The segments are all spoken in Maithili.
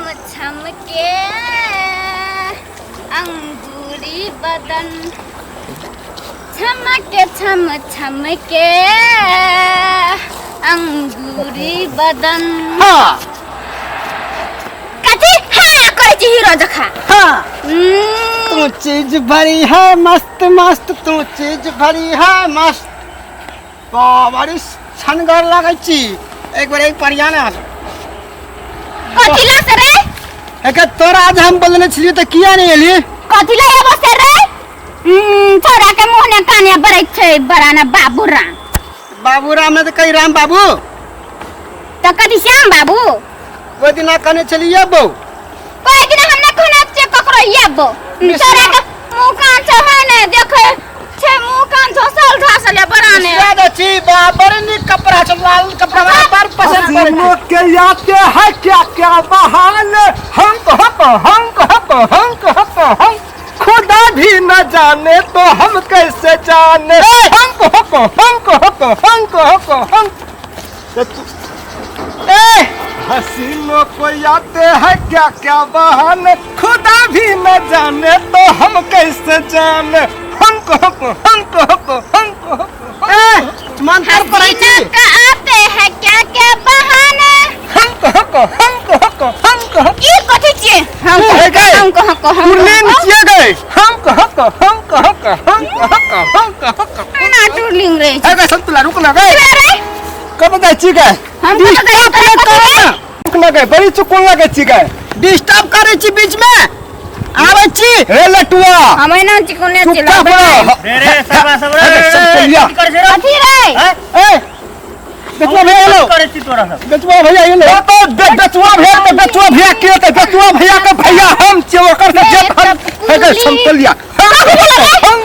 छम के अंगूरी बदन छमके छम छम के अंगूरी बदन। हाँ। कथी हाँ करै छी हीरो जखा? हाँ। तू चीज भरी है मस्त मस्त, तू चीज भरी है मस्त। बड़ी छनगर लगै छी। एक बार एक परिया ने। कथी ला से रे? एक तोरा आज हम बोलने छलियै तऽ किया नहीं एली? कथी ला एबो से रे? छोरा के मुँह ने काने बरै छै बराना बाबू राम। बाबू राम ने तऽ कही राम बाबू। तऽ कथी श्याम बाबू? ओहि दिना कहने छलियै अबो। ओहि दिना हम ने कहने छियै ककरो अबो। छोरा के मुँह कान छै है ने देखे छै मुँह कान धसल धसल है बराने। मिश्रा दै छी बा बड़ नीक कपड़ा छै, लाल कपड़ा हमरा बड़ पसंद पड़ै छै। हसीनों के आते है क्या क्या बहाने, हम हम हम हम हम खुदा भी न जाने तो हम कैसे जाने, हम हम हम हम हम। ए हसीनों को आते है क्या क्या बहाने, खुदा भी न जाने तो हम कैसे जाने, हम हम हम हम। ए मंत्र पढ़ै छी। हसीना का आते है क्या क्या बहाने। हम हम हम हम। ई कथी छियै? हम हे गए। हम कह कह हम टूर्निंग छियै गए। हम हम हम हम हम हम। ना टूर्निंग रे। हे गए संतुला रुक ना गए। रे कब जाइ छी गए? हम कतऽ जाइ छी? तोरा कथी रे? रुक ना गए, बड़ी चुकुन लगे छी गए। डिस्टर्ब करै छी बीच में आबै छी। हे लटुआ हम एना चिकोने चुपचाप रह। रे रे सरवा सब रे। हे संतुलिया। की करै छै रे? कथी रे? हैं? ए बेचुआ भैया एलो। की करै छी तोरा सब? बेचुआ भैया एलो तो बेचुआ भैया के बेचुआ भैया के त बेचुआ भैया के भैया हम छियै ओकर से जे हम। हे गए संतुलिया। हम हम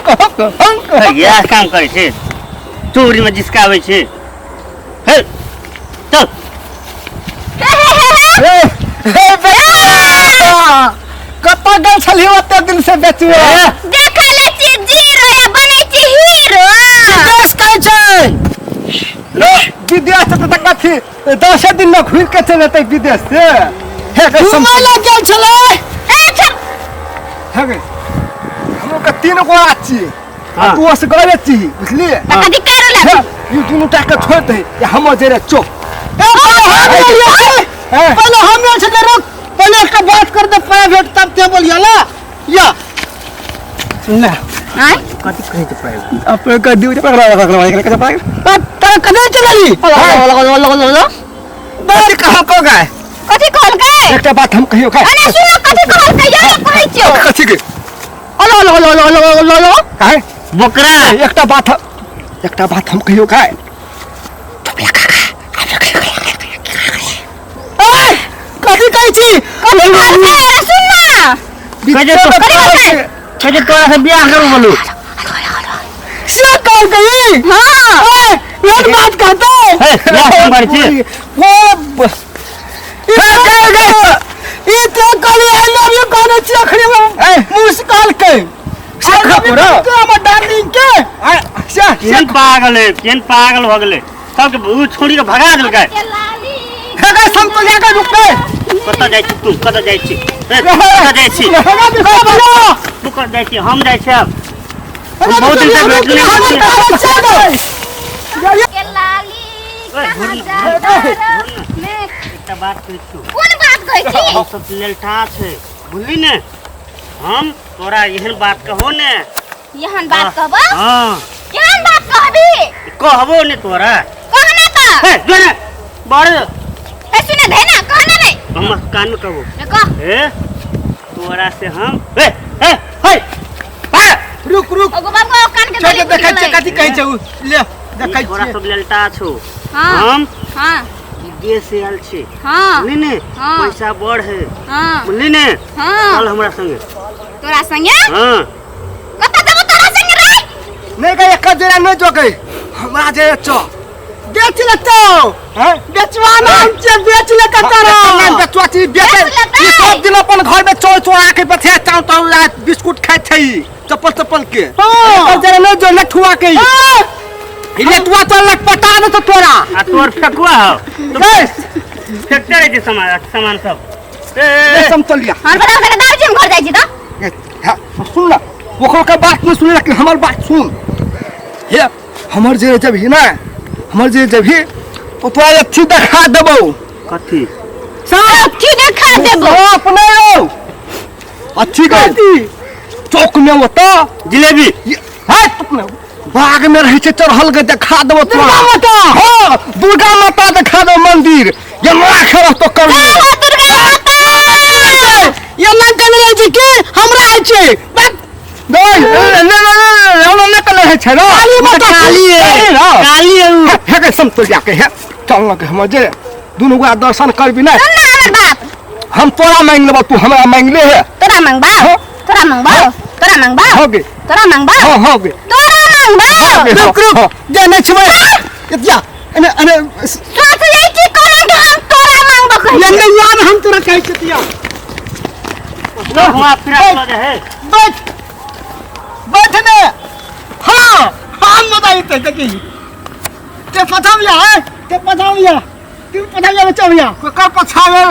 हम। इएह काम करै छै, चोरी में जिसकाबै छै। हे चल। हे हे बेचुआ कतऽ गेल छलही ओते दिन से बेचुआ? देखै ले छी जीरो या बनै छी हीरो। विदेश कहै छै लो, विदेश से तऽ कथी 10 दिन में घुरि के चलि एतै विदेश से। हे गए घुमै लए गेल छलै। ए छप। हे गए हमरो के 3 गोरा छी। हाँ। तू असगरे छी बुझलियै? तऽ कथी करै लए? हे, ई दुनू टा के छोड़ि दही या हमर जे रे चुप। ए पहिले हम बोलिए छै। हे। पहिले हम नहि छलै, रुक पहिले एकटा बात कर दे प्राइवेट तब ते बोलिए ला या सुन ले। आँय? कथी कहै छै प्राइवेट? अपने के ड्यूटी पकड़ा पकड़ा पकड़ा पकड़ा। तोरा कदे चलली? कथी कहाँ को गए? कथी कहलकै? एकटा बात हम कहियो का? अरे सुनो कथी कहलकै यार कहै छियौ। कथी के? अलो अलो अलो अलो अलो अलो अलो। काहे? बोकरा। एकटा बात हम कहियो का? ए कथी कहै छी? कथी कहलकै? अरे सुन ना। कहै छै कहै छै तोरा से बियाह करू बोलू। से कहलकै? हाँ। ए एक बात कहते। हे बियाह काम करै छी। वो ई गए गए ई ते कहली I love you कहने छी अखनी मुंह से कहलकै। से खबर के हमर डार्लिंग के। से केहन पागल है, केहन पागल हो गेलै। सबके उ छोड़ी के भगा देलकै। के लाली। हे गए संतुलिया के रुक गए। कतऽ जाइ छी तू? कतऽ जाइ छी? हे, कतऽ जाइ छी? भैया तू कतऽ जाइ छी? हम जाइ छी आब। हम बहुत दिन से भेटले नहि छी। के लाली ओए, कहाँ घुर ना, जाता घुर ना। मैं एकटा बात कहै छियौ। कोन बात कहै छी? हम सब लेलटा छै बुझली ने। हम तोरा एहन बात कहो ने। एहन बात कहबो? हाँ। केहन बात कहबी? कहबो ने तोरा। कहना तऽ। हे जो ने बड़। ए सुने धे ना कहना नहीं। हमर कान में कहबो। ने कह। हे तोरा से हम हे हे हे पार। रुक रुक ओगो बाबू कान के छोड़ गली देखै खुलि छियै गेलै। कथी कहै छै उ ले देखै तोरा छियै। सब लेलटा छौ। हाँ। हम हाँ। विदेश से आयल छी। हाँ। बुझली ने? हाँ। पैसा बड़ है। हाँ। बुझली ने? हाँ। चल हमरा संगे। तोरा संगे? हाँ। कतऽ जेबो तोरा संगे रे? नहीं गए एक जरा नहीं जो गए हमरा जे चो बेच लेतौ। हैं? बेचवा नाम छै बेच लेतौ तोरा। नाम बेचवा छी बेचे। बेच लेतै। ई सब दिन अपन घर में चोर चोरा के बेचे चाउ ताउ ला बिस्कुट खाइ छै चप्पल चप्पल के। हाँ। एक जरा नहीं जो लठुआ के। हाँ। ई लठुआ तो लटपटा देतौ तोरा। आ तोर फेकुआ हौ। गए। फेकते रहै छै सामान सामान सब। ए समतोलिया हमर बड़ा सके दारू छी हम घर जाइ छी तऽ ए, हाँ, सुन ना ओकर के बात नहीं सुन लेकिन हमर बात सुन हे हमर जे जबही ना हमर जे जबही तो तोरा अथी देखा देबौ कथी अथी देखा देबो सांप नहीं हो अथी के चौक में होता जिलेबी है बाग में रहे छै चढ़ल के देखा देबो तोरा दुर्गा माता हां दुर्गा माता देखा दो मंदिर ये लाख रहतो कर जय हो दुर्गा माता ये लंका में रहै छै के हमरा होइ छै बस नहीं नहीं नहीं हमरा नहि कले है छै ना काली माता काली है ना काली है उ। हे के समतोल जाके हे चल ना के हमर जे दुनू गोरा दर्शन करबी ना सुन ना हमर बाप हम तोरा मांग लेबो तू हमरा मांग ले है तोरा मंगबा हाँ। तोरा मंगबा तोरा मंगबा हो गे तोरा मंगबा हाँ हो गे तोरा मंगबा गे, रुक हाँ, रुक जे नहि छुबै एतिया एने एने सोच ले कि कोना के हम तोरा मंगबो कहै ये नहीं यार हम तोरा कहै छियै एतिया तो हुआ फिर आप लगे है बैठ बैठ ने हाँ हम बताइते देखी ते पछाविया है ते पछाविया तू पछाविया बचाविया ककर पछावे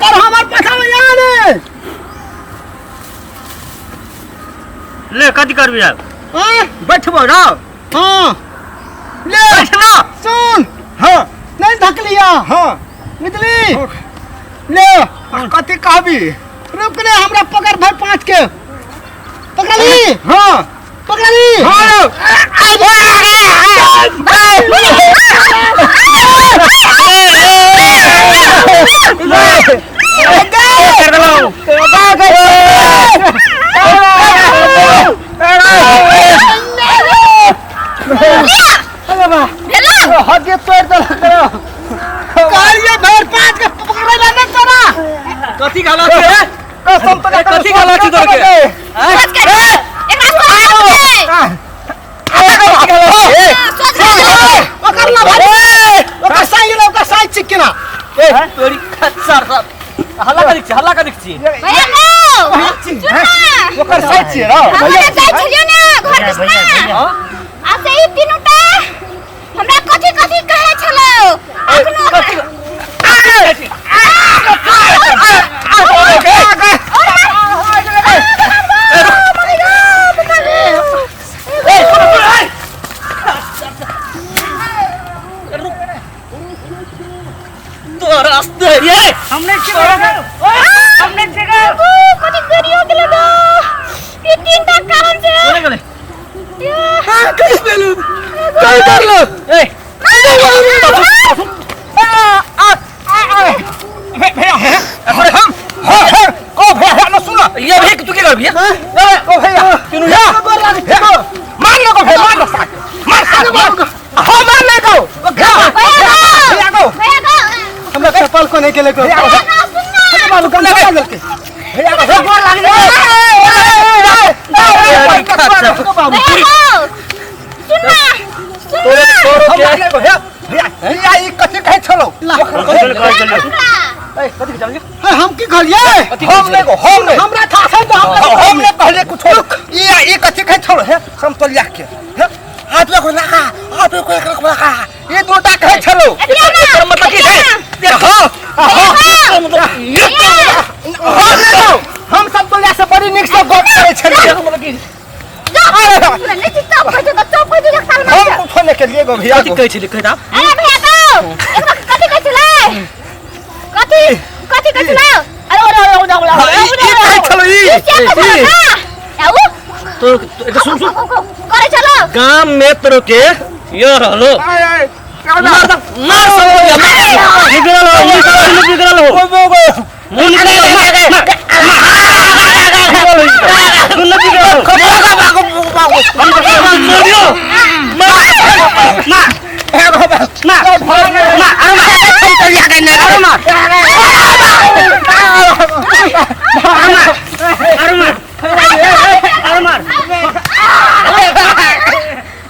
कर हमर पछाविया रे ले कथी करबी आब हाँ बैठबो ना हाँ ले बैठना सुन हाँ नहीं धकलिया हाँ बुझली ले आ, कथी कहबी रुक रे हमरा पकड़ भाई पाँच के पकड़ली हाँ पकड़ली हाँ भेलो हड्डी तोड़ देलक कहलिए भैर पाँच के पकड़े ला नहीं तोरा कथी कहला छी रे कसम तो कथी कहला छी तोरा के सोच के एकरा सोच के सोच के ओकर ला भाई ओकर साई ला ओकर साई चिकना ए तोरी खच्चर सब हल्ला करिक छी हल्ला करिक छी भैया गो सुन ना ओकर साइड छियै ना हम जाइ छलियो ने घर भैया, दिस भैया, ना भैया। आ से ई तीनू टा हमरा कथी कथी कहै छलो अखनो कथी तोरा ये हमने हमने कथी गरियो गेलो गो ई तीनटा कारण से कोने गेले हां कहि देलु कहि देलु ए भैया है हम हां हां को भैया ना सुन ये भी तू की करबी ओ भैया तीनू या मार लो भैया मार लो साथ मार साथ मार हां मार ले को भैया को भैया गो हमरा चप्पल को नहीं के लेको भैया भैया गो सुन ना बाबू गमछा डाल के भैया को गोर लाग भैया गो सुन ना सुन ना भैया भैया ई कथि कहै छलो चल चल चल ए कथी के चल ए, हम की कहलिए हम ले गो हम ले हमरा था छै तो हम हम ले कहले कुछो ई ई कथि कहै छलो हे समतोलिया के हे आप लोग लगा आप लोग एक लगा ई दूटा कहै छलो एतिया ना एकर मतलब की छै हां भैया गो हम ले गो हम समतोलिया से बड़ी नीक से गप करै छलियै मतलब की पूरा नहीं चुप कह दे चुप कह दे एक साल हम में कुछो नहीं के लिए गो भैया कथी कहै छली कहि दा अरे भैया गो एकरा कथी कहै छलै कथी कथी कहै छलै अरे अरे अरे अरे ई ई कहै छलो ई ई से कहै छलै आउ तो एक सुन सुन करै छलो गाम में तोरो के यो रहलो आय आय मार द मार सब निकलल हो मुंह निकलल हो मुंह निकलल हो मार